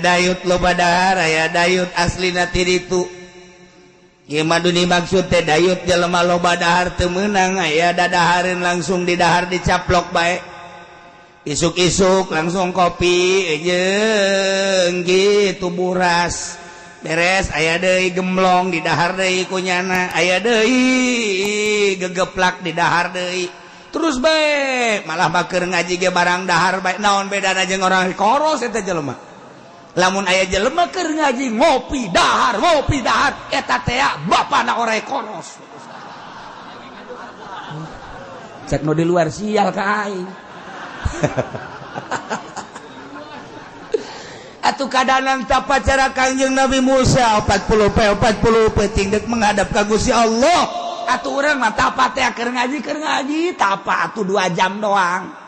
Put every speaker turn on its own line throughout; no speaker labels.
Dayut loba dahar, aya dayut aslina ti ditu. Ieu mah dunia maksud teh dayut jelema loba dahar teu meunang, aya dadahareun langsung di dahar dicaplok bae. Isuk-isuk langsung kopi jeung gitu buras. Beres aya deui gemblong di dahar deui kunyana, aya deui gegeplak di dahar deui. Terus bae malah bakeur ngaji ge barang dahar bae, naon bedana jeung orang koros eta jelema. Lamun aya jelema keur ngaji ngopi dahar eta teh bapana orai koros. Cek nu di luar sial ka aing. Atuh kadanan tapa cara Kangjeng Nabi Musa 40 pe 40 peuting deuk menghadap ka Gusti Allah. Atuh urang mah tapa teh keur ngaji tapa atuh 2 jam doang.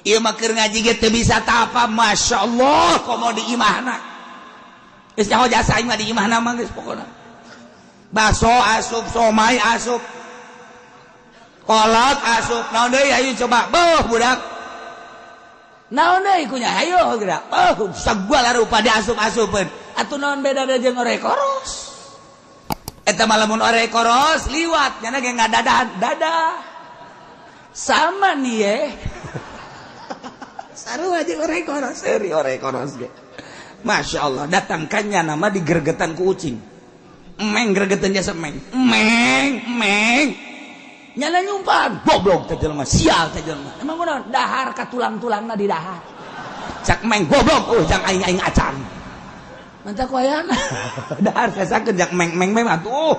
Ieu mah keur ngaji ge teu bisa tapa, Masya Allah komo di imahna. Geus nyaho jasa aing mah di imahna mah geus pokona. Baso asup, somai asup, kolot asup, naon deui ayo coba, beuh budak. Naon deui kunya ayo geura. Oh, sagala rupa diasup-asupeun. Atuh naon bedana jeung orek koros? Eta mah lamun orek koros liwat nyana ge ngadadahan dadah. Sama nih ye. Sarua jeung orek koros, seuri orek koros ge. Masya Allah, datangkannya nama digergetan ku ucing. Emeng gergetan jasa emeng. Emeng, emeng. Nyana nyumpan, goblok teh jelema, sial teh jelema. Emang kunaon? Dahar ka tulang-tulangna di dahar. Cak emeng goblok, oh jang aing-aing acan. Mantap ku ayana. Dahar sasakeun jak meng-meng meng atuh.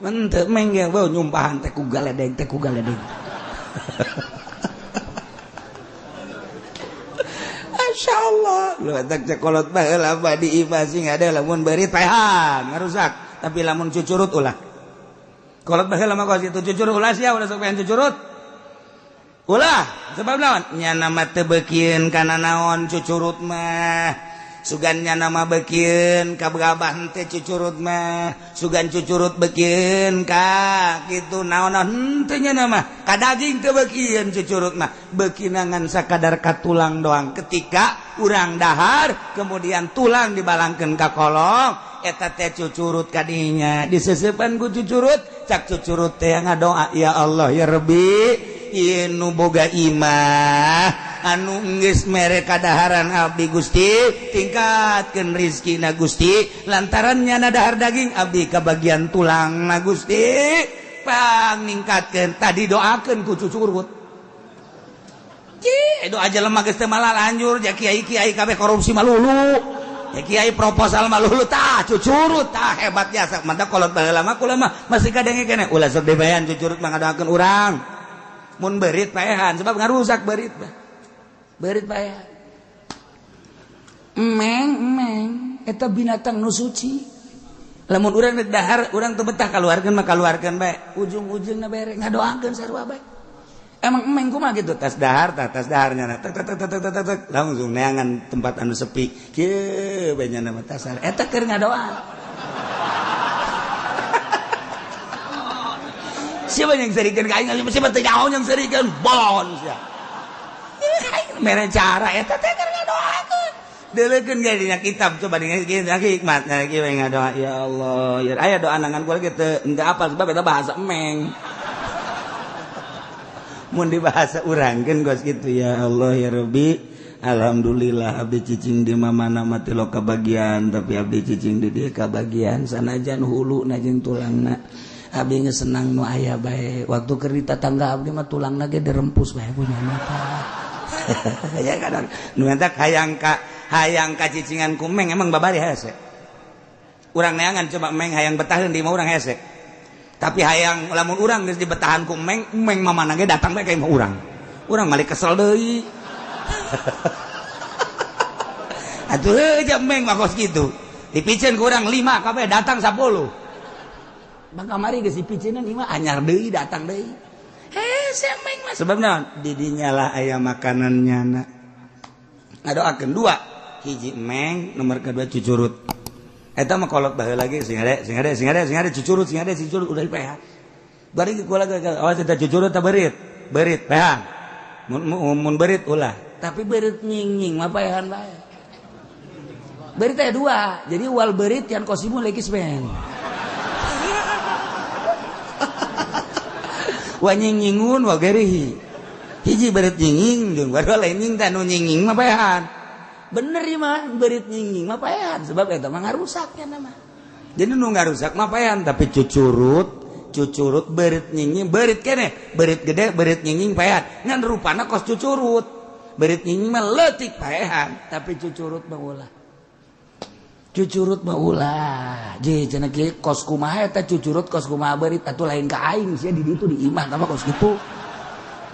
Henteu meng ge beuh nyumpahan teh ku galedeng teh ku galedeng. Masya Allah. Lu tak cekolot baheula mah di imah sing ada lamun beurit paehan ngarusak, tapi lamun cucurut ulah. Kolot baheula mah kos itu cucurut ulah sia ulah sok pengen cucurut. Ulah sebab naon? Nya nama teu beukieun kana naon cucurut mah. Sugan nya nama beukieun ka gabah teh cucurut mah, sugan cucurut beukieun ka kitu naon-naon henteu nya nama ka daging teu beukieun cucurut mah, beukinangan sakadar ka tulang doang. Ketika urang dahar kemudian tulang dibalangkeun ka kolong, eta teh cucurut kadinya diseseupan ku cucurut, cak cucurut teh ngadoa ya Allah ya Rabbi, ieu nu boga imah anu geus mere kadaharan abdi Gusti, tingkatkeun rizkina Gusti, lantaran nyana dahar daging abdi kabagian tulang na Gusti, pang ningkatkeun tadi doakeun ku cucurut. Ci doa jelema geus teu malalanjur, ja kiai-kiai kabeh korupsi malulu, ja kiai proposal malulu, tah cucurut tah hebat jasa. Mantap kolot baheula mah kula mah masih kadenge keneh ulah sok dibayan cucurut mah ngadoakeun urang. Mun beurit paehan sebab ngarusak beurit mah. Beurit paehan. Emeng emeng eta binatang nu suci. Lamun urang rek dahar urang teu betah kaluarkeun mah kaluarkeun bae. Ujung-ujungna bere ngadoakeun sarua bae. Emang emeng kumaha gitu tas dahar tah tas daharnya na tek tek tek tek tek tek langsung neangan tempat anu sepi. Kieu bae nya mah tasar eta keur ngadoa. Siapa yang serikeun ka aing? Siapa teu nyaho yang serikeun? Bon sia. Mere cara eta teh keur ngadoakeun. Deuleukeun ge dina kitab coba dina hikmat nah kieu we ngadoa ya Allah. Ya aya doa nangan kula ge teu henteu apal sebab eta bahasa emeng. Mun di bahasa urang keun gos kitu ya Allah ya Rabbi. Alhamdulillah abdi cicing di mana mah teu kabagian tapi abdi cicing di dieu kabagian sanajan huluna jeung tulangna. Abdi geus senang nu aya bae. Waktu keur di tatangga abdi mah tulangna ge dirempus bae punya mata. Ya kadang nu eta hayang ka cicingan ku meng emang babari hese. Urang neangan coba meng hayang betaheun di imah urang hese. Tapi hayang lamun urang geus dibetahan ku meng, meng mamana ge datang bae ka imah urang. Urang malik kesel deui. Atuh heuh meng mah kos kitu. Dipiceun ku urang 5 kabeh datang 10. Bang kamari geus dipiceunan ieu mah anyar deui datang deui. Hese meng mah sebab naon? Di dinya lah aya makanan nyana. Ngadoakeun dua, hiji meng, nomor kedua cucurut. Eta mah kolot baheula lagi sing ade sing ade sing ade sing ade cucurut sing ade cucurut udah dipehan. Bari kula awas eta cucurut ta beurit. Beurit pehan. Mun beurit ulah, tapi beurit nying-nying mah paehan bae. Beurit aya dua. Jadi wal beurit yang kosimu lagi ben. Wa nyingingun wa gerihi. Hiji beurit nyinging jeung baru lain nying teh nu nyinging mah paehan. Bener ieu mah beurit nyinging mah paehan sebab eta mah ngarusak nya mah. Jadi nu ngarusak mah paehan tapi cucurut cucurut beurit nyinging beurit keneh beurit gede beurit nyinging paehan ngan rupana kos cucurut beurit nyinging mah leutik paehan tapi cucurut mah ulah cucurut mah ulah je cenah kieu kos kumaha eta cucurut kos kumaha beurit atuh lain ka aing sia di ditu di imah tah kos kitu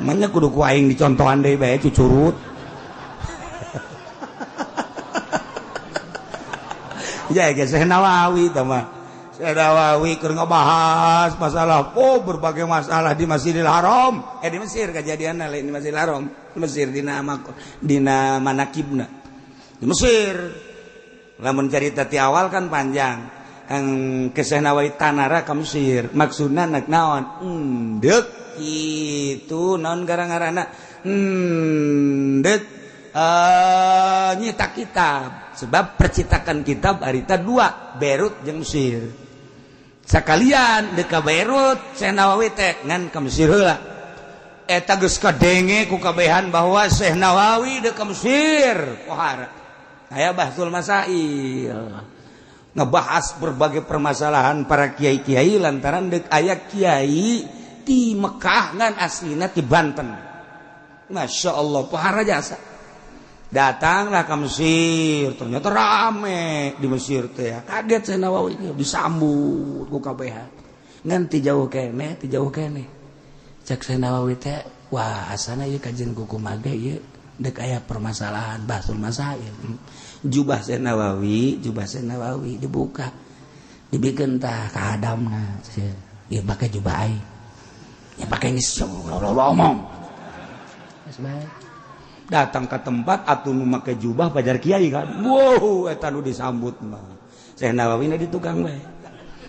manya kudu ku aing dicontohan deui bae cucurut ya geus Nawawi tah mah Nawawi keur ngebahas masalah oh berbagai masalah di Masjidil Haram di Mesir kejadianna lain di Masjidil Haram Mesir dina dina manakibna di Mesir lamun carita ti awal kan panjang kisah Nawawi tanara ka Mesir maksudna nek naon endek kitu naon gara-garana endek nyetak kitab sebab percetakan kitab harita dua Beirut jeung Mesir sakalian deka Beirut Syekh Nawawi teh ngan ka Mesir heula eta geus kadenge ku kabehan bahwa Syekh Nawawi deka Mesir pohara aya Bahsul Masail ngebahas berbagai permasalahan para kiai-kiai lantaran dek aya kiai ti Mekah ngan aslina ti Banten Masya Allah pohara jasa datanglah ke Mesir ternyata rame di Mesir teh ya. Kaget Syekh Nawawi disambut ku kabehan ngan ti jauh keneh ti jauh keneh cek Syekh Nawawi teh wah asana ieu kajian ku kumaha ge ieu dek aya permasalahan Bahsul Masail jubah Syekh Nawawi dibuka dibikeun tah ka hadamna ieu pake jubah aing ya pake geus ngomong geus bae datang ke tempat atuh nu make jubah pajar kiai kan wow eta nu disambut mah Syekh Nawawi na di tukang bae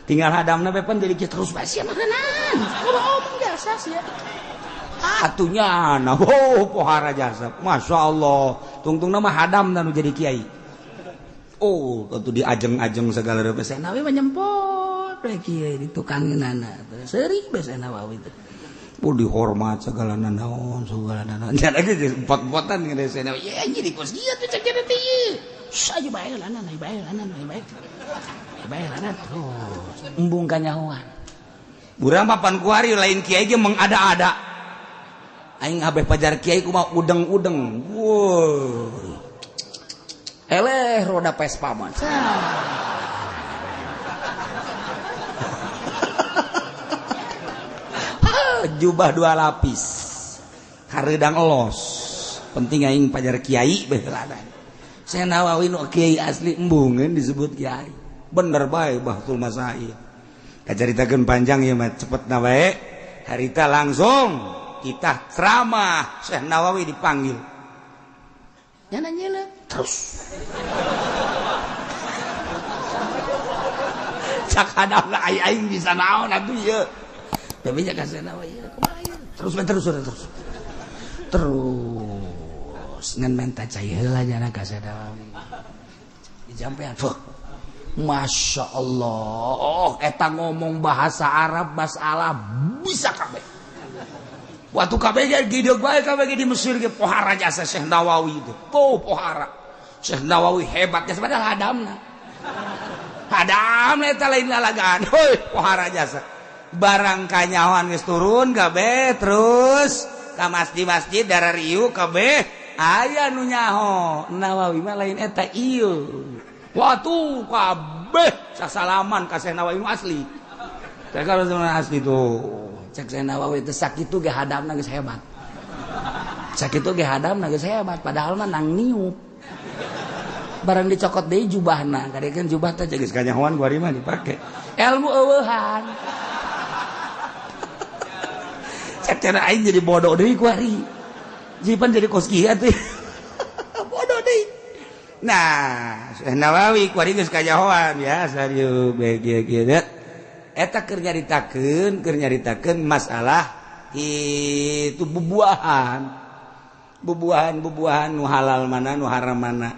tinggal hadamna bae pan jadi kieu terus bae sia makanan ngomong jasa sia atunya na oh pohara jasa masyaallah tungtungna mah hadamna nu jadi kiai oh atuh diajeng-ajeng segala rupa Syekh Nawawi mah nyempot we kiai di tukangeunana seuri bae Syekh Nawawi teh oh dihormat segala nanaon segala nanaon jangan lagi empot-empotan ngene Syekh Nawawi ye jadi kos ieu teh cek teh ieu saja bae lanan bae lanan bae bae lanan terus embung kanyahoan urang mah pan kuari lain kiai ge mengada-ada aing abeh pajar kiai kumaha udeng-udeng woi eleh roda Vespa mah jubah dua lapis hareudang elos penting aing pajar kiai baheulana Syekh Nawawi nu kiai asli embungeun disebut kiai bener bae Bahsul Masail kacaritakeun panjang ieu mah cepetna bae harita langsung kita ceramah Syekh Nawawi dipanggil nyana nyeuleup terus cak hadapna aing bisa naon atuh ieu tapi nya ka Syekh Nawawi kumaha ieu terus terus terus terus ngan menta cai heula nya ka Syekh Nawawi dijampean Masya Allah eta ngomong bahasa Arab masalah bisa kabeh waktu kabeh ge gideug bae kabeh di Mesir ge pohara jasa Syekh Nawawi itu tuh pohara Syekh Nawawi hebat jasa padahal hadamna hadamna eta lain lalagaan heuy pohara jasa barang kanyahoan geus turun kabeh terus ka masjid-masjid darariu kabeh aya nu nyaho Nawawi mah lain eta ieu watu kabeh sasalaman ka Syekh Nawawi asli cek kalau asli tuh cek Syekh Nawawi teh sakitu ge hadamna geus hebat sakitu ge hadamna geus hebat padahal mah nang niup barang dicokot deui jubahna kadekeun jubah teh geus kanyahoan ku ari mah dipake ilmu eueuhan cek cenah aing jadi bodoh deui ku ari jipan jadi kos kieu atuh bodoh deui nah Syekh Nawawi ku ari geus kanyahoan ya sarieu bae kieu kieu eta keur nyaritakeun masalah itu bubuahan bubuahan nu halal mana nu haram mana.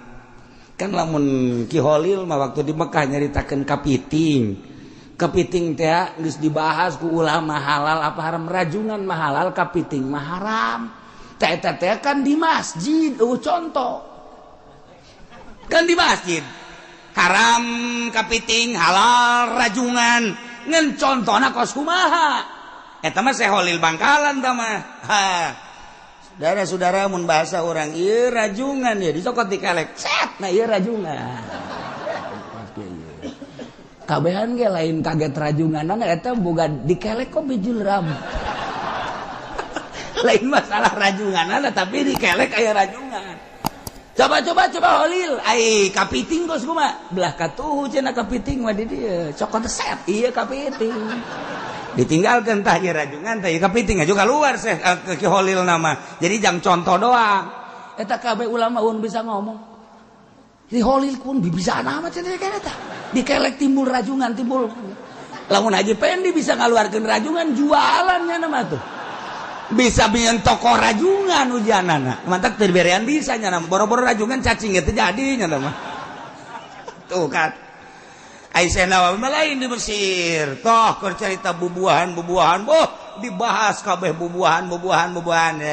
Kan lamun Ki Holil mah waktu di Mekah nyaritakeun kapiting. Kepiting teh geus dibahas ku ulama halal apa haram, rajungan mah halal, kapiting mah haram. Teh eta teh kan di masjid, contoh. Kan di masjid. Haram kapiting, halal rajungan. Ngan contohna kos kumaha? Eta mah Syekh Holil Bangkalan tah mah. Ha. Saudara-saudara, mun bahasa orang ieu rajungan ya dicokot dikelek. Set, nah ieu rajungan. Kabehan ge lain kaget rajungan, eta boga dikelek kok bijil ram. Lain masalah rajungan, tapi dikelek aya rajungan. Coba coba coba Holil, ai kapiting kos kumaha? Belah katuhu cenah kapiting mah di dieu. Cokot set, iya kapiting. Ditinggalkan tah ieu rajungan tah ieu kapiting aja keluar seh ke Ki Holil nama. Jadi jang contoh doang. Eta kabeh ulama un bisa ngomong. Di Holil pun bisa nama cenah eta. Dikelek timbul rajungan timbul. Lamun Haji Pendi bisa ngaluarkeun rajungan jualannya nama tuh. Bisa bikin toko rajungan ujianana. Mantap teu berean bisa nya nama. Boro-boro rajungan cacing ge teu jadi nya nama. Tuh kan. Aisyah Nawawi mah lain di Mesir. Toh keur carita bubuahan-bubuahan, boh dibahas kabeh bubuahan bubuahan bubuahan.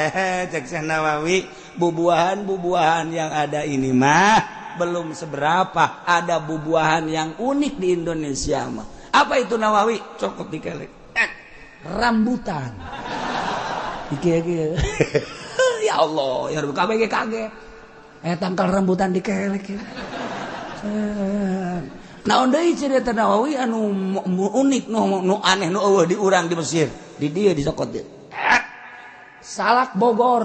Cek Syekh Nawawi, bubuahan-bubuahan yang ada ini mah belum seberapa, ada bubuahan yang unik di Indonesia mah. Apa itu Nawawi? Cokot dikelek. Rambutan. Iki iki. Ya Allah, ya Rabbi, kabeh kaget. Tangkal rambutan dikelek. Naon deui cerita Nawawi anu unik nu aneh nu eueuh di urang di Mesir. Di dieu disokot dieu. Salak Bogor.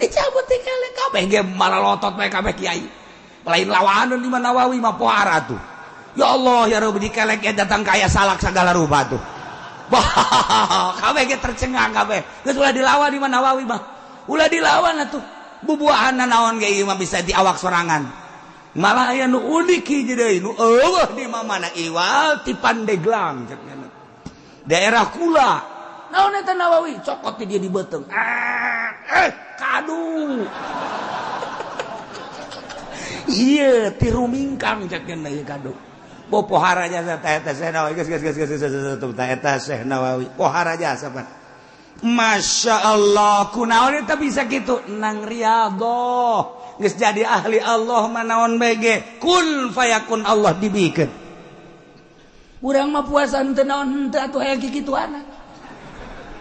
Dicabut dikelek kabeh ge malah lotot bae kabeh kiai. Lain lawanan di Nawawi mah pohara tuh. Ya Allah ya Rabbi, dikelek ge datang kaya salak segala rupa tuh. Bah, kabeh ge tercengang kabeh. Geus ulah dilawan di Nawawi mah. Ulah dilawan atuh. Bubuahan naon ge ieu mah bisa diawak sorangan. Malah aya nu unik hiji deui nu eueuh di mana iwal ti Pandeglang cek daerah kula. Naon eta Nawawi? Cokot di dia di beuteung. Kadu. Ieu ti Rumingkang cek ieu kadu. Bo pohara jasa ta eta Syekh Nawawi geus geus geus geus geus ta eta Syekh Nawawi. Pohara jasa pan. Masya Allah, kunaon eta bisa gitu nang riyadhah. Geus jadi ahli Allah mah naon bege kun fayakun Allah dibikeun. Urang mah puasa henteu naon henteu atuh aya kikituana.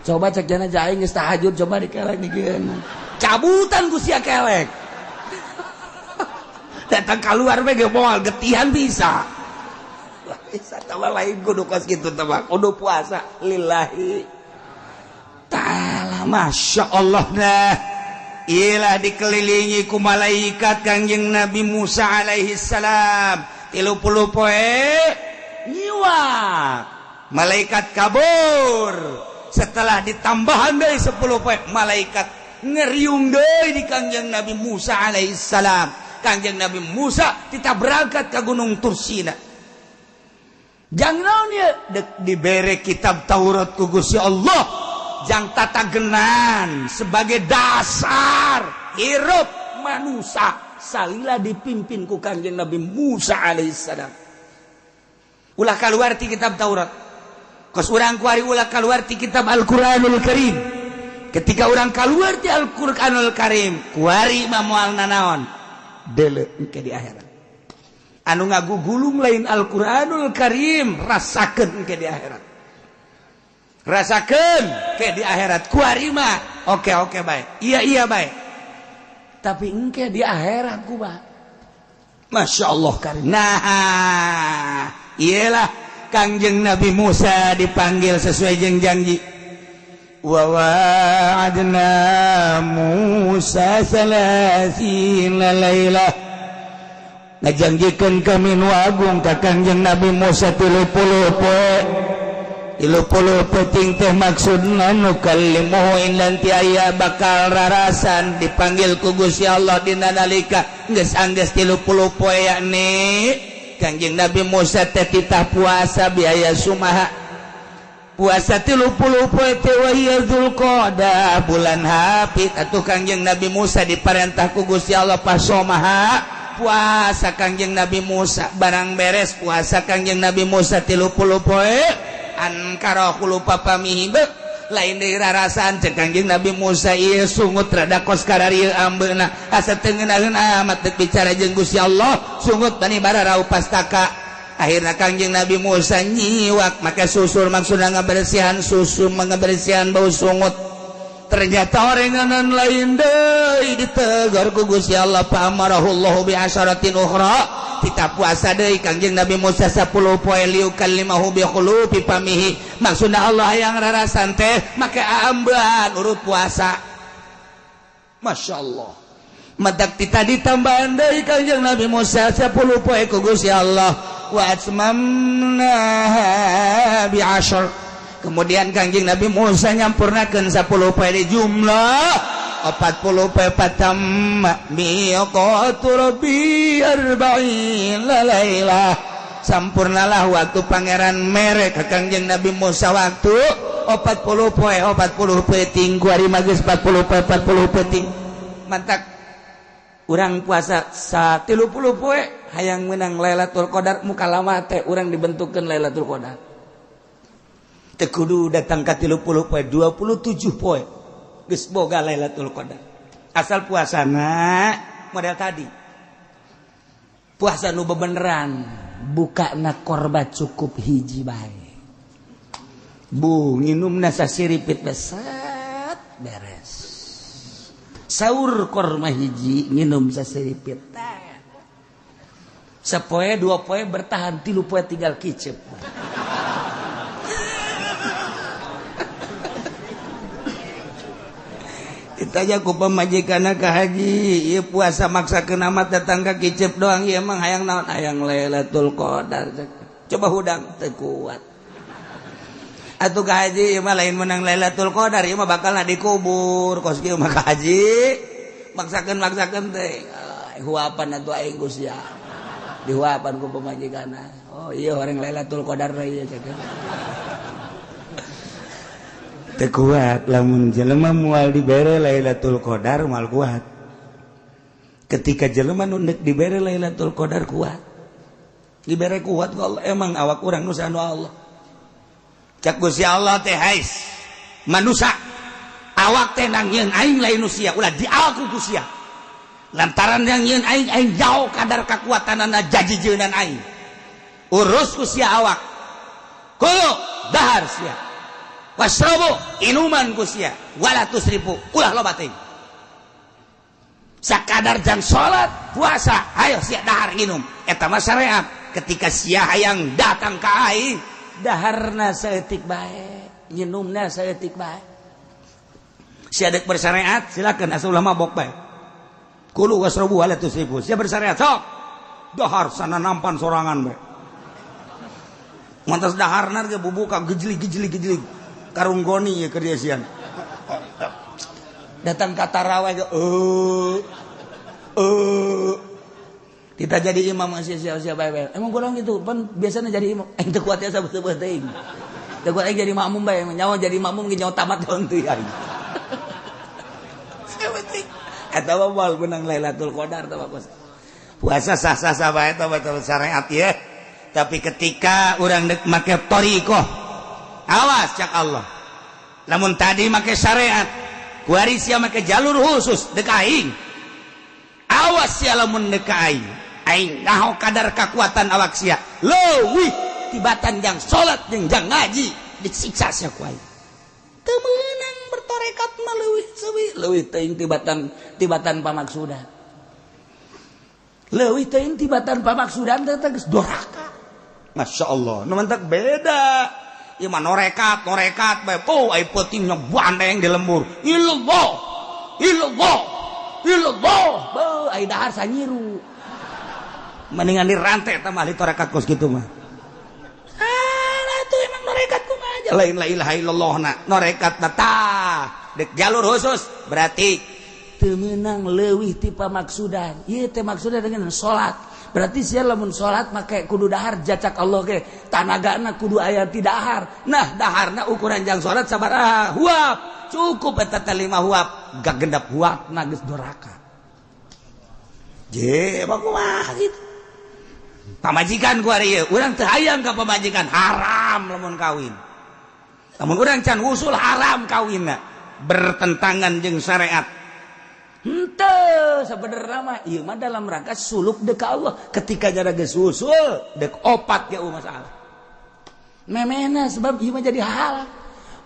Coba cek jana aing geus tahajud coba dikelek dikeun. Cabutan ku sia kelek. Datang keluar bege moal getihan bisa. Bisa tawa lain kudu kos kitu teh kudu puasa lillahi ta'ala. Masya Allah nah ilah dikelilingi ku malaikat Kangjeng Nabi Musa alaihi salam 30 poe nyiwak malaikat kabur. Setelah ditambahan deui 10 poe malaikat ngeriung deui di Kangjeng Nabi Musa alaihi salam. Kangjeng Nabi Musa kita berangkat ke Gunung Tursina. Jang naon ieu dek dibere kitab Taurat ku Gusti Allah. Jang tatagenan sebagai dasar hirup manusia salila dipimpin ku Kangjeng Nabi Musa alaihissalam. Ulah kaluar ti kitab Taurat. Kos urang kuari ulah kaluar ti kitab Al-Qur'anul Karim. Ketika urang kaluar ti Al-Qur'anul Karim, kuari mah moal nanaon? Deuleu engke di akhirat. Anu ngagugulung lain Al-Qur'anul Karim, rasakeun engke di akhirat. Rasakeun ke di akhirat kuari mah oke oke baik, iya iya baik, tapi engke di akhirat kumaha? Masya Allah karim. Nah iyalah Kangjeng Nabi Musa dipanggil sesuai jeung janji. Wa wa'adna Musa 30 lailah. Ngajanjikeun kami nu agung ka Kangjeng Nabi Musa 30 poe. 30 peting teh maksudna nu kallimuhu nanti aya bakal rarasan dipanggil ku Gusti Allah dina nalika geus anggeus 30 poe yakni Kangjeng Nabi Musa teh titah puasa biaya sumaha. Puasa 30 poe teh wa hiya Dzulqa'dah bulan hapit atuh Kangjeng Nabi Musa diparentah ku Gusti Allah pasomaha puasa Kangjeng Nabi Musa barang beres puasa Kangjeng Nabi Musa 30 poe ankara khulufa pamihi lain deui rarasaan cek Kangjeng Nabi Musa ieu sungut rada kos kararieu ambeuna asa teu ngeunaheun amat deuk bicara jeung Gusti Allah sungut bani bararau pastaka. Akhirnya Kangjeng Nabi Musa nyiwak make susur maksudna ngabersihan susu ngabersihan bau sungut ternyata orenganan lain deui ditegur ku Gusti Allah fa amarahullahu bi asyaratin ukhra tita puasa deui Kangjeng Nabi Musa 10 poe liukallimahu bi khulufi famihi maksudna Allah yang rarasan teh make ambean urut puasa. Masya Allah madak tita ditambahan deui Kangjeng Nabi Musa 10 poe ku Gusti Allah wa atmamnaha bi asyar kemudian Kangjeng Nabi Musa nyampurnakeun 10 poe di jumlah 40 poe fatamma miqatu rabbi arba'in lailah sampurnalah waktu pangeran mere ka Kangjeng Nabi Musa waktu 40 poe 40 peuting ku ari mah geus 40 poe 40 peuting mantak urang puasa 30 poe hayang menang Lailatul Qadar muka lama teh urang dibentukkeun Lailatul Qadar teu kudu datang ka 30 poe 27 poe geus boga Lailatul Qadar asal puasana model tadi puasa nu bebeneran bukana korba cukup hiji bae bu nginumna sasiripit beset beres sahur korma hiji nginum sasiripit sepoe dua poe bertahan 3 poe tinggal kicep. Ditanya ku pamajikanna ka haji ieu puasa maksakeun amat datang ka kicep doang ieu emang hayang naon hayang Lailatul Qadar coba hudang teu kuat atuh ka haji ieu mah lain menang Lailatul Qadar ieu mah bakalna dikubur kos kieu mah ka haji maksakeun teh huapan atuh aing Gusti dihuapan ku pamajikanna oh iya orang Lailatul Qadar ieu cek teu kuat lamun jelema moal dibere Lailatul Qadar moal kuat ketika jelema nu deuk dibere Lailatul Qadar kuat dibere kuat ku Allah emang awak urang nu anu Allah cak Gusti Allah teh hais manusa awak teh nangieun aing lain nu sia ulah diaku ku sia lantaran yang nyeun aing aing jauh kadar kekuatanana jajijeunan aing urus ku sia awak kulu dahar sia wasrobu inuman ku sia wala tusrifu ulah loba teuing sakadar jang salat puasa ayo sia dahar nginum eta mah syariat ketika sia hayang datang ka aing daharna saeutik bae nginumna saeutik bae sia deuk bersyariat silakan asal ulah mabok bae kulu wasrobu wala tusrifu sia bersyariat sok dahar sana nampan sorangan bae mantas daharna ge bubuka gejlig gejlig gejlig karung goni ya keur sian datang ka tarawih ge kita jadi imam masih sia-sia bae bae emang kurang gitu pan biasanya jadi imam aing teu kuat ya sabeut-beut teuing teu kuat aing jadi makmum bae nyawa jadi makmum ge nyawa tamat doang teuing aing eta mah moal menang Lailatul Qadar tah puasa sah-sah bae tah betul syariat ya tapi ketika urang deuk make thariqah awas cak Allah lamun tadi make syariat kuari sia make jalur khusus deuk aing awas sia lamun deuk aing aing naho kadar kekuatan awak sia leuwih tibatan jang salat jeung jang ngaji disiksa sia ku aing teu meunang bertorekat mah leuwih seuwi leuwih teuing tibatan pamaksudan leuwih teuing tibatan pamaksudan teh geus doraka. Masya Allah nu mantak beda ieu mah norekat bae oh ai peuting bandeng di lembur illallah illallah illallah beuh ai dahar sanyiru mendingan dirantai tah ahli torekat kos kitu mah. Ah tuh emang norekat kumaha aja lain la ilaha illallah na norekat na tah dek jalur khusus berarti teu teu meunang leuwih ti pamaksudan. Ieu teh maksudna dengan salat. Berarti sia lamun salat make kudu dahar jacak Allah ge. Tanagana kudu aya ti dahar. Nah, daharna ukuran jang salat sabaraha huap. Cukup eta teh 5 huap. Gagendap huapna geus doraka. Je, kumaha kitu. Pamajikan ku ari ieu, urang teu hayang ka pamajikan, haram lamun kawin. Lamun urang can usul haram kawinna, bertentangan jeung syariat. Henteu sebenarnya mah ieu mah dalam rangka suluk deuk ka Allah. Ketika jara geus usul deuk opat ge masalah. Memehna sebab ieu mah jadi halal.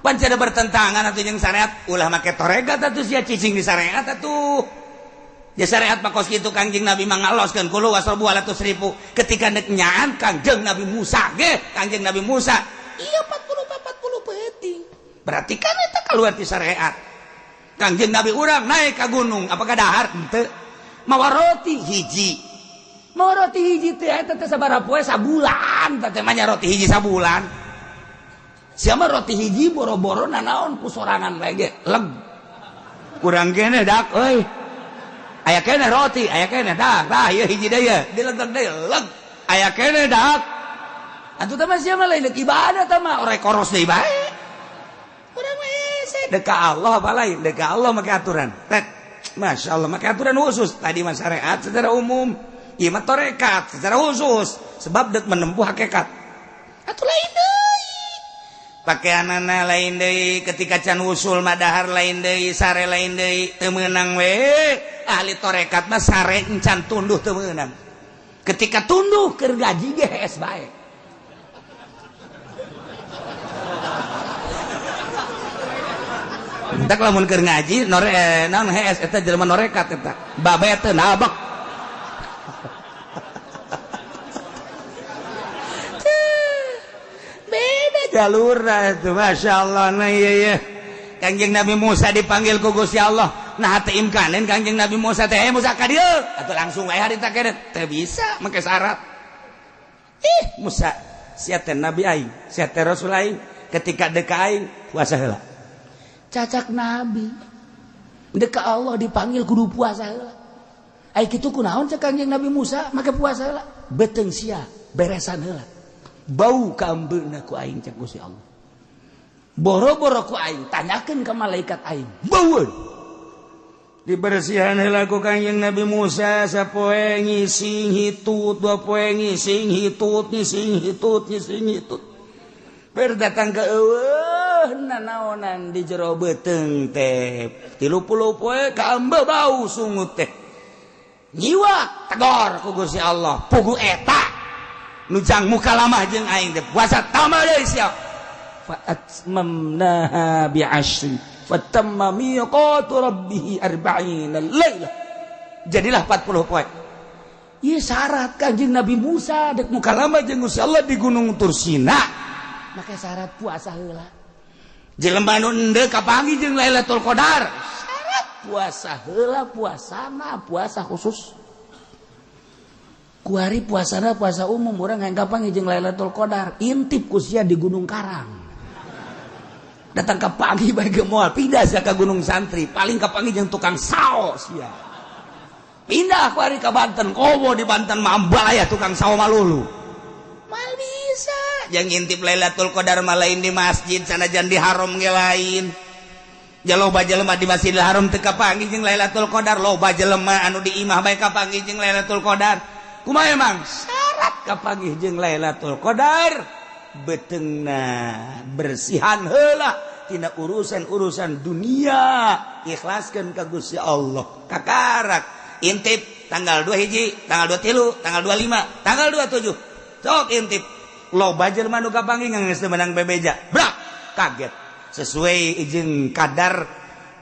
Pan cada bertentangan atuh jeung syariat, ulah make toregat atuh sia cicing di syariat atuh. Ya syariat mah kos kitu Kangjeng Nabi mah ngaloskeun kulu wasrobu ala tusrifu. Ketika deuk nyaan Kangjeng Nabi Musa ge, Kangjeng Nabi Musa iya 40 peuting. Berarti kan eta keluar ti syariat. Kangjeng Nabi urang naik ka gunung, apakah dahar? Henteu. Mawa roti hiji. Mawa roti hiji teh eta teh sabaraha poe sabulan, teh mah nya roti hiji sabulan. Sia mah roti hiji boro-boro nanaon ku sorangan bae ge, leg. Kurang kene dak euy. Aya kene roti, aya kene dak, tah ieu hiji deui ye, dilegeg deui, leg. Aya kene dak. Atuh teh mah sia mah lain ibadah teh mah orek koros deui bae. Urang mah hese deuk ka Allah apa lain, deuk ka Allah make aturan. Tet. Masya Allah make aturan khusus. Tadi mah syariat secara umum, ieu mah tarekat secara khusus sebab deuk menempuh hakikat. Atuh lain deui. Pakaianana lain deui, ketika can usul mah dahar lain deui, sare lain deui, teu meunang we. Ahli tarekat mah sare encan tunduh teu meunang. Ketika tunduh keur gaji ge hees bae. Entak lamun keur ngaji nore naon hees eta jelema norekat eta. Babe teu nabak. Beda jalurna itu masyaallah. Nah iya iya. Kangjeng Nabi Musa dipanggil ku Gusti Allah. Nah teu imkanen Kangjeng Nabi Musa teh, Musa ka dieu. Atuh langsung wae harita kene. Teu bisa make syarat. Ih Musa, sia teh nabi aing, sia teh rasul aing, ketika deuk ka aing puasa heula. Cacak nabi deuk ka Allah dipanggil kudu puasa heula. Ai kitu kunaon cek Kangjeng Nabi Musa make puasa heula? Beuteung sia beresan heula. Bau kaambeuna ku aing cek Gusti Allah. Boro-boro ku aing tanyakeun ka malaikat aing. Baueun. Dibersihan heula ku Kangjeng Nabi Musa sapoe ngising hitut, dua poe ngising hitut, ngising hitut, ngising hitut. Ber datang ke eueuh nanaonan di jero beuteung teh. 30 poe kaambe bau sungut teh. Nyiwak tegor ku Gusti Allah. Pugu eta nu jang mukalamah jeung aing teh puasa tambah deui sia. Fa atmamnaha bi asyri fatamma miqatu rabbih arba'ina lailah. Jadilah 40 poe. Ieu syarat Kangjeng Nabi Musa dek mukalamah jeung Gusti Allah di Gunung Tursina. Make syarat puasa heula. Jelema nu endeu kapanggih jeung Lailatul Qadar. Syarat puasa heula, puasana puasa khusus. Kuari puasana puasa umum urang hayang kapanggih jeung Lailatul Qadar. Intip ku sia di Gunung Karang. Datang ke pagi bae ge moal pindah sia ka Gunung Santri, paling kapanggih jeung tukang sao sia. Pindah kuari ka Banten, komo di Banten mah ambalaya tukang sao malulu. Mal bisa. Yang ngintip Lailatul Qadar mah lain di masjid sanajan di haram ge lain. Ja loba jelema di Masjidil Haram teu kapanggih jeung Lailatul Qadar, loba jelema anu di imah bae kapanggih jeung Lailatul Qadar. Kumaha emang? Syarat kapanggih jeung Lailatul Qadar beuteungna bersihan heula tina urusan-urusan dunia, ikhlaskeun ka Gusti Allah. Kakarak intip tanggal 2 hiji, tanggal 23, tanggal 25, tanggal 27. Sok intip. Loba jelema nu kapanggih geus teu meunang bebeja. Brak, kaget. Sesuai jeung kadar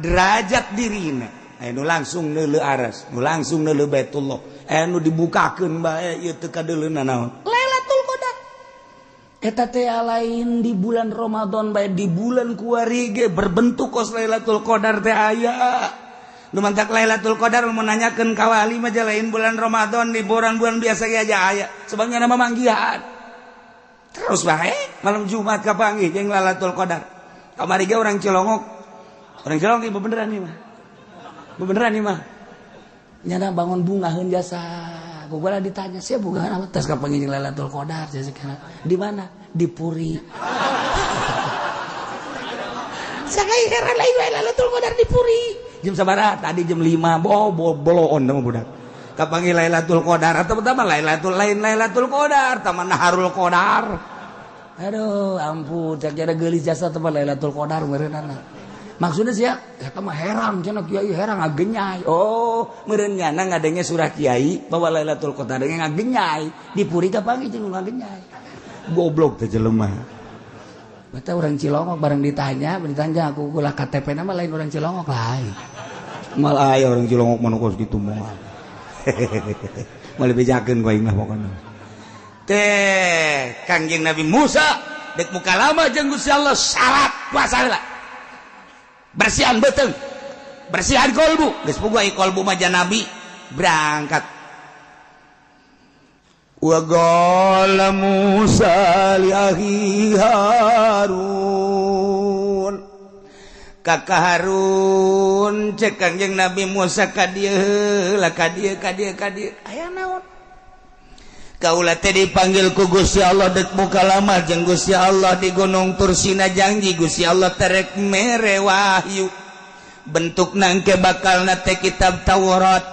derajat dirina. Anu langsung neuleuh aras, nu langsung neuleuh Baitullah. Anu dibukakeun bae ieu teu kadeuleuna naon. Lailatul Qadar. Eta teh lain di bulan Ramadan bae, di bulan kuari ge berbentuk kos Lailatul Qadar teh aya. Nu mantak Lailatul Qadar mun nanyakeun ka wali mah lain bulan Ramadan, di bulan-bulan biasa ge aja aya. Sebabnya nama manggihan. Terus bae malam Jumat kapanggih jeung Lailatul Qadar. Kamari ge orang Cilongok. Orang Cilongok ieu beneran ieu mah. Beneran nih mah. Nyana bangun bungaheun jasa. Gua ditanya, "Sia bungahan apa?" Tes kapanggih jeung Lailatul Qadar jasa. Di mana? Di Puri. Sakai heran lain Lailatul Qadar di Puri. Jam sabaraha? Tadi jam 5. Boloon mah budak. Kapanggih Lailatul Qadar atau pertama Lailatul lain Lailatul Qadar, taman Naharul Qadar. Aduh, ampun, cak jada geulis jasa teman Lailatul Qadar meureunana. Maksudnya sih ya, eta mah herang cenah kiai herang ngagenyai. Oh, meureun nyana ngadenge surah kiai bahwa Lailatul Qadar ngagenyai. Di Puri kapanggih jeung ngagenyai. Goblok teh jelema. Bata orang Cilongok bareng ditanya, aku ulah KTP nama lain orang Cilongok lain. Malah aya orang Cilongok mah kos kitu moal. Moal bejakeun ku aing lah pokona. Teh Kangjeng Nabi Musa dek muka lama jeung Gusti Allah syarat puasa heula. Bersihan beuteung, bersihan kolbu, geus puguh ai kolbu mah nabi berangkat. Wa qala Musa li akhi Harun, kakak Harun cek Kangjeng Nabi Musa ka dieu lah ka dieu ka dieu ka dieu aya naon? Kaula teh dipanggil ku Gusti Allah dek muka lama jeung Gusti Allah di Gunung Tursina, janji Gusti Allah terek mere wahyu bentuk nangke bakal nate kitab Taurat.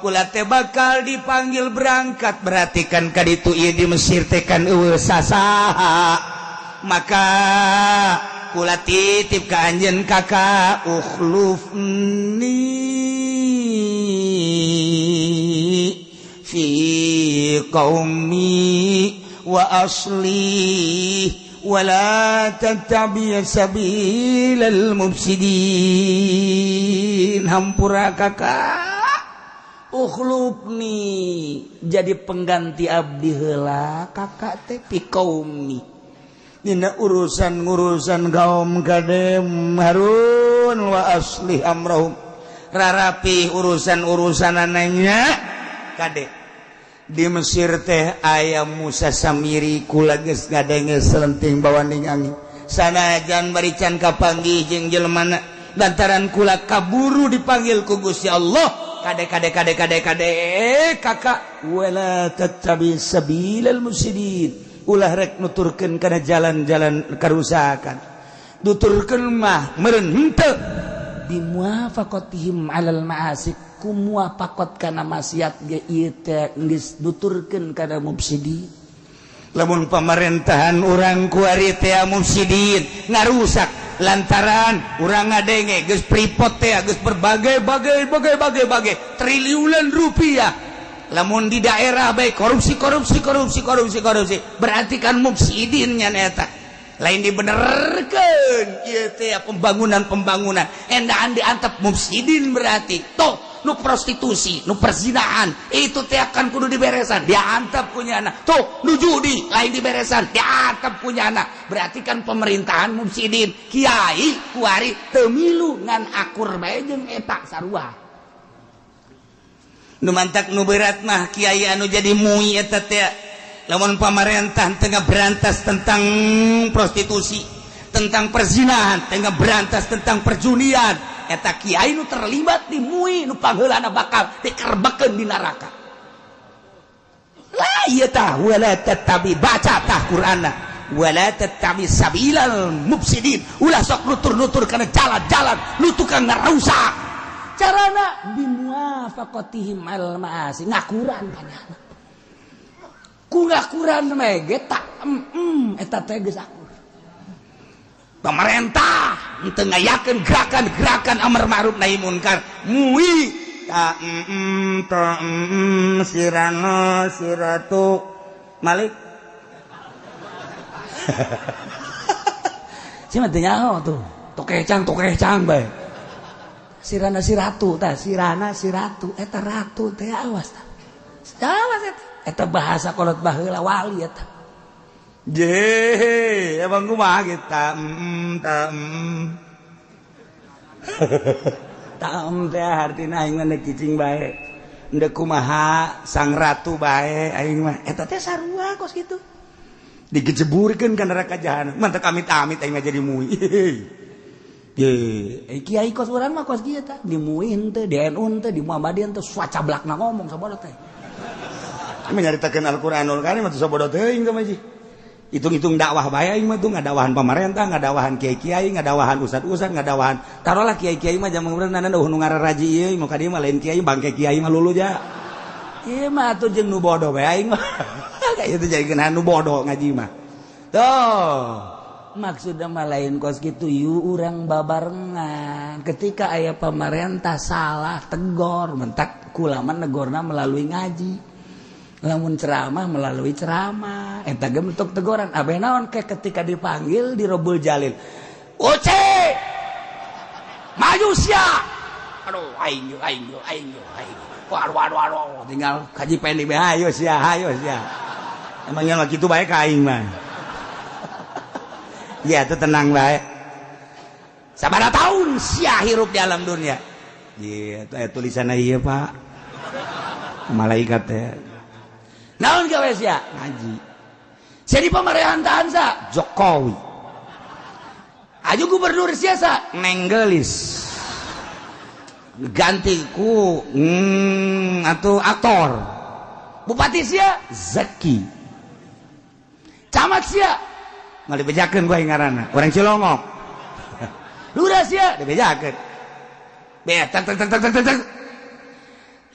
Kula teh bakal dipanggil berangkat, berarti kan kaditu ieu di Mesir teh kan eueuh sasaha, maka kula titip ka anjeun kakak, ukhlufni fi qaumi wa asli wala tattabi sabilal mufsidin. Hampura kakak, ukhlufni jadi pengganti abdi heula kakak teh fi qaumi dina urusan-urusan kaum kadem Harun, wa aslih amrahum, rarapi urusan-urusanananya kade. Di Mesir teh aya Musa Samiri, kula geus ngadenge selenting bawaning angin sanajan bari can kapanggih jeung jelema lantaran kula kaburu dipanggil ku Gusti Allah. Kade kade kade kade kade kakak, wala tattabi sabilal mufsidin, ulah rek nuturkeun kana jalan-jalan karusakan, nuturkeun mah meureun henteu bimuwafaqatihim alal ma'asi, ku muwafaqat kana maksiat ge ieu teh geus nuturkeun kana mufsidin. Lamun pamerintahan urang kuari teh mufsidin ngarusak lantaran urang ngadenge geus pripot teh geus berbagai-bagai bagai-bagai bagai triliunan rupiah, lamun di daerah baik korupsi korupsi korupsi korupsi korupsi, berarti kan mufsidin nya eta lain dibenerkeun ieu teh pembangunan-pembangunan endaan diantep mufsidin, berarti toh nu prostitusi nu perzinahan itu teh akan kudu diberesan diantep punya anak, tuh nu judi lain diberesan diantep punya anak, berarti kan pemerintahan mufsidin. Kiai kuari teu milu ngan akur bae jeung eta sarua. Nu mantak nu berat mah kiai anu jadi mui eta teh lamun pamarentah tengah berantas tentang prostitusi, tentang perzinahan, tengah berantas tentang perjudian, eta kiai nu terlibat di MUI nu pangheulana bakal dikerbekeun di neraka lah ieu tah. Wala tattabi, baca tah Qur'anna, wala tattabi sabilal mufsidin, ulah sok nutur-nutur kana jalan-jalan nu tukang ngarusak, carana bimuwafaqatihim al ma'asi, ngakuran kanyana ku ngakuran mege tak eta teh geus akur. Pemerintah teu ngayakeun gerakan-gerakan amar ma'ruf nahi munkar, MUI ta ta sirana siratu Malik si mah teu nyaho tuh tokecang tokecang bae sirana siratu tah sirana siratu eta ratu teh awas tah awas eta eta bahasa kolot baheula wali eta. Je, emang kumaha kita ta ta teh artina aing mah cicing bae. Ndek kumaha sang ratu bae aing mah. Eta teh sarua kos kitu. Digejeburkeun ka neraka jahanam. Mantap amit-amit aing mah jadi mui. Ye, kiai kos urang mah kos kieu tah, di MUI henteu, di NU henteu, di Muhammadiyah henteu, sacablakna ngomong sabodo teh. Menyaritakeun Al-Qur'anul Karim atuh sabodo teuing teh mah. Hitung-hitung dakwah bae aing mah tuh, ngadakwahan pemerintah, ngadakwahan kiai-kiai, ngadakwahan ustad-ustad, ngadakwahan. Taruhlah kiai-kiai mah zaman urang nana nu ngararaji ieu, muka dia mah lain kiai, bangke kiai mah lulu ja. Ieu mah atuh jeung nu bodoh bae aing mah. Kayak itu jadi nu bodoh ngaji mah. Tuh. Maksudnya mah lain kos gitu, yuk urang babarengan. Ketika aya pemerintah salah tegor, mentak kula mah negorna melalui ngaji, lamun ceramah melalui ceramah, eta ge bentuk teguran. Abeh naon ke ketika dipanggil di Robul Jalil, "Uce, maju sia." Aduh, aing aing aing aing, waduh waduh waduh, tinggal kaji pendi be, ayo sia, ayo sia. Emangnya gitu bae ka aing mah. Ya itu tenang baik. Sabaraha tahun sia hirup di alam dunia? Iya, itu tulisannya, iya Pak. Malaikat teh. Naon gawe sia? Ngaji. Jadi pemerintahan sa Jokowi. Aju gubernur sia sa Neng Geulis. Ganti ku atau aktor. Bupati sia Zaki. Camat sia nggak dibejakeun gua ngaranna, orang Cilongok. Lurah sia dibejakeun. Be tak tak tak tak tak tak.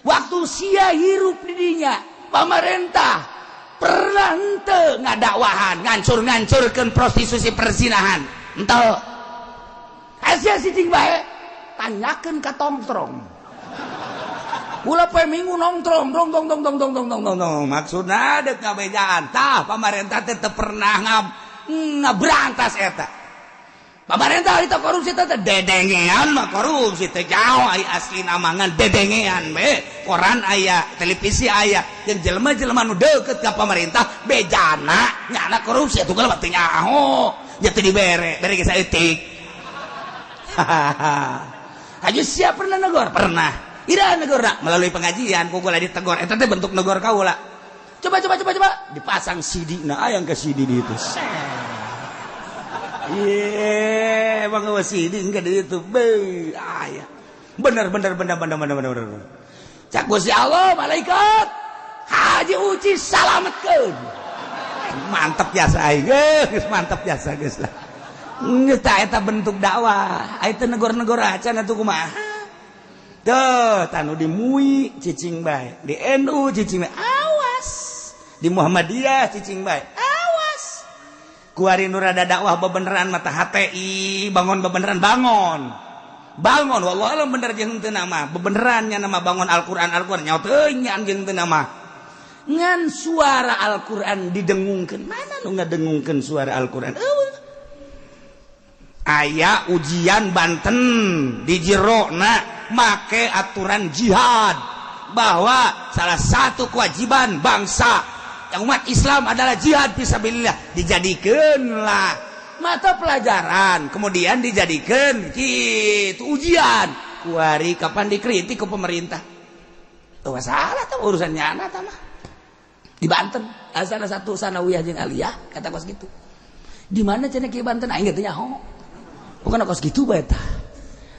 Waktu sia hirup di dinya, pemerintah pernah henteu ngadakwahan, ngancur-ngancurkeun prostitusi, perzinahan? Henteu. Sia cicing bae, tanyakeun ka tongtrong. Ulah poe Minggu nongtrong, dong dong dong dong dong dong dong dong dong. Maksudna dek ngabejaan tah pamarentah teh teu pernah ngaberantas eta. Pamarentah itu korupsi teh dedengean mah, korupsi teh jauh ai asli namangan dedengean be. Koran aya, televisi aya, jeung jelema-jelema nu deukeut ka pamarentah bejana nyana korupsi atuh mah teu nyaho. Nya teu dibere, bere ge saeutik. Haji siap pernah negor? Pernah. Ira negor melalui pengajian, ku kula ditegor. Eta teh bentuk negor kaula. Coba coba coba coba dipasang CD, nah ayang ke CD di itu. Iya, emang nggak CD enggak di itu. Be, aya. Bener bener bener bener bener bener bener. Cak Gusti Allah malaikat Haji Uci salametkeun. Mantep jasa aing, geus mantep jasa geus lah. Geus tah eta bentuk dakwah. Aya teu negor-negor acan atuh kumaha. Tuh, tanu di MUI cicing bae, di NU cicing bae. Awas. Di Muhammadiyah cicing bae. Awas. Kuari nu rada dakwah bebeneran mata HTI, bangun bebeneran bangun. Bangun wallahu alam bener jeung teu nama. Bebenerannya nama bangun Al-Qur'an Al-Qur'an nyaho teuing jeung teu nama. Ngan suara Al-Qur'an didengungkeun. Mana nu ngadengungkeun suara Al-Qur'an? Eueuh. Aya ujian Banten di jerona make aturan jihad bahwa salah satu kewajiban bangsa yang umat Islam adalah jihad fisabilillah, dijadikanlah mata pelajaran, kemudian dijadikan gitu ujian. Kuari kapan dikritik ke pemerintah tuh masalah tuh urusannya anak mah. Di Banten asal satu sanawiyah jeung aliyah kata kos gitu. Di mana cenah ki Banten aing teh nyaho, bukan kos gitu bae tah.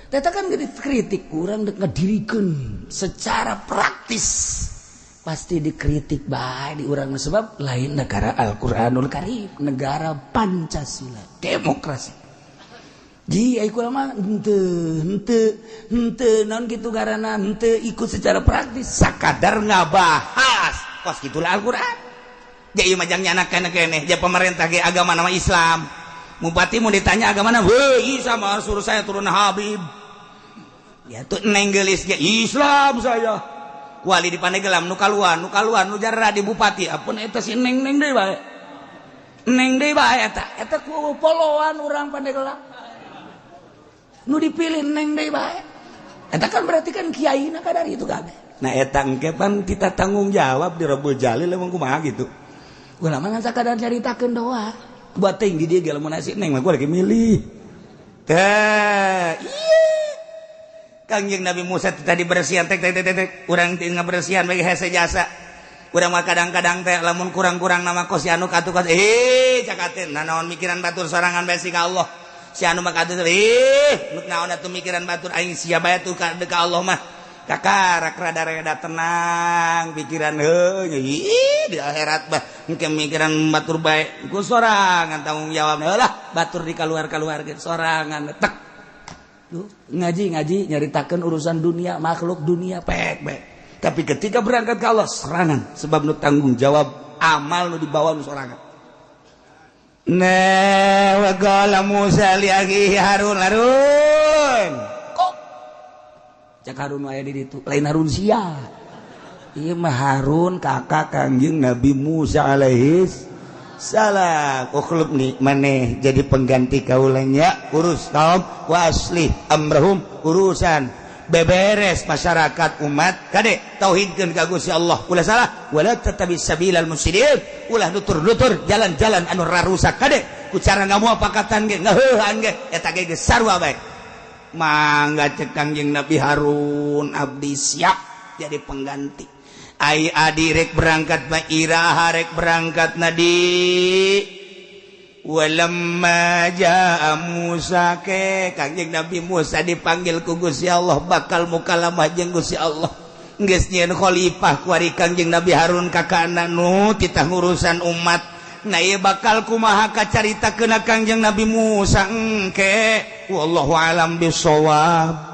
Teta kan dikritik, kurang ngedirikeun secara praktis pasti dikritik bae di urang, sebab lain negara Al-Qur'anul Karim, negara Pancasila, demokrasi. Ji ai kula mah henteu henteu henteu naon kitu garana henteu ikut secara praktis, sakadar ngabahas kos gitulah Al-Qur'an. Ja ieu mah jang nyana keneh keneh ja pemerintah ge agama nama Islam. Bupati mau ditanya agama mana? Weh, isa mah suruh saya turun Habib. Ya tuh Neng Geulis ge Islam saya. Wali di Pandeglang nu kaluan, nu kaluan nu jarra di bupati. Apun eta si Neng Neng deui bae. Neng deui bae eta. Eta ku poloan urang Pandeglang. Nu dipilih Neng deui bae. Eta kan berarti kan kiai na kadar itu kabeh. Nah eta engke pan kita tanggung jawab di Rabbul Jalil emang kumaha gitu. Ulama ngan sakadar nyaritakeun doa. Buat tinggi dia ge lamun nasi Neng mah gua lagi milih. Teh, iya. Kangjeng Nabi Musa tadi bersihan tek tek tek tek urang teu ngabersihan bagi hese jasa. Urang mah kadang-kadang teh lamun kurang-kurang nama kos anu katu kos cakatin nah naon mikiran batur sorangan bae ka Allah. Si anu mah katuh, ih, naon atuh mikiran batur, aing sia bae tuh ka Allah mah. Kakarak rada-rada tenang pikiran heuh, ih, di akhirat mah engke mikiran batur bae ku sorangan tanggung jawab lah, batur di kaluar-kaluar sorangan tek. Tuh, ngaji-ngaji nyaritakeun urusan dunia, makhluk dunia pek pek. Tapi ketika berangkat ke Allah serangan, sebab nu tanggung jawab amal nu dibawa nu sorangan. Nah, wa qala Musa li akhihi Harun, Harun. Kok cak Harun aya di ditu, lain Harun sia. Ieu mah Harun kakak Kangjeng Nabi Musa alaihi salam. Ukhlubni, maneh jadi pengganti kaulanya, urus kaum, wa aslih amrahum, urusan beberes masyarakat umat, kade tauhidkeun ka Gusti Allah, ulah salah, wala tattabi sabilal mufsidin, ulah nutur-nutur jalan-jalan anu rarusak, kade ku cara ngamuapakatan ge ngaheuhan ge eta ge geus sarua bae. Mangga, cek Kangjeng Nabi Harun, abdi siap jadi pengganti. Ai adi rek berangkat mah iraha rek berangkat nadi? Walamma jaa Musa, ke Kangjeng Nabi Musa dipanggil ku Gusti Allah, bakal mukalamah jeung Gusti Allah. Geus nyieun khalifah kuari Kangjeng Nabi Harun kakana nu titah urusan umat. Nah, ieu bakal kumaha kacaritakeun Kangjeng Nabi Musa engke, wallahu alam bisawab.